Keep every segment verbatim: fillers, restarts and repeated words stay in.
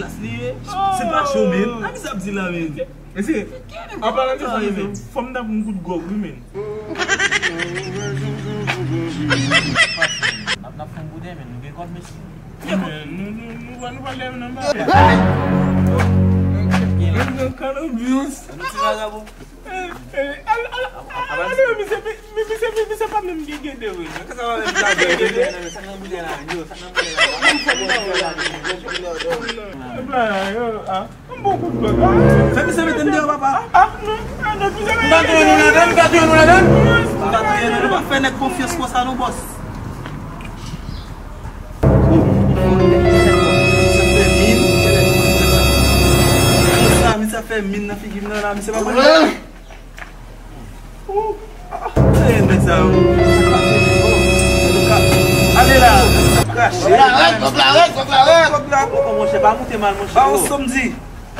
glas li ye. Se pa cho, men. A, kisa ap di la, men? Mesye, an palan de sa, mesye, fò m t ap yon kout gwòg, wi, men. N ap, n ap fè yon bouden, men nou gen kòb, mesye. Men, nou, nou, nou, nou, nou pale nan bagay. Gen nan kanabis. Ti vagabon. Eh, eh, al, al, al, al, misye, mi-, mi-, misye, mi-, misye pa menm gen gede, wi. Sa pa menm gen gede. Blan, yo, ah. M bon kout blan. Fè misye mete m deyò, papa. Ah, non. Ah, non, misye. M ka touye nou ladann, m ka touye nou ladann. M ka touye nou, nou pa fè nèg konfyans konsa, non, bòs. Misye fè min. Sa, misye fè min nan figi m nan la, misye pa konn. Ou, ah, ah, eh, nèg sa yo. Ale la, krache. Kòb la rèd, kòb la rèd, kòb la rèd. Kòb la. Oh, monchè, pa moute mal, monchè. Ba yon sòm di.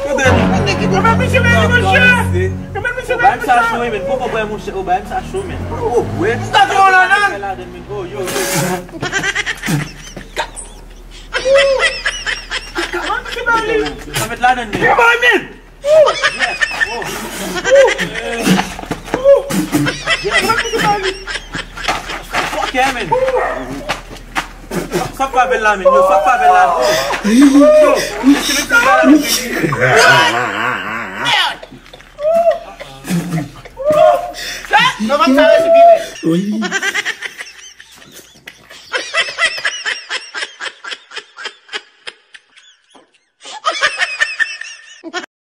Kote nou? Yo mèt misye mèt monchè. Yo mèt misye mèt monchè. Ba m sa cho, men. Poko bwè, monchè. Oh, ba m sa cho, men. Poko bwè. M ta fè yon ladann. Oh, yo, yo. Mèt misye ba li. Sa mèt ladann, men. Yo ba men. Fòkè, men. Sa k pa bèl la, men. Yo, sa k pa bèl la. Yo, yo, se mèt sa la, men. Non, pa sa respire.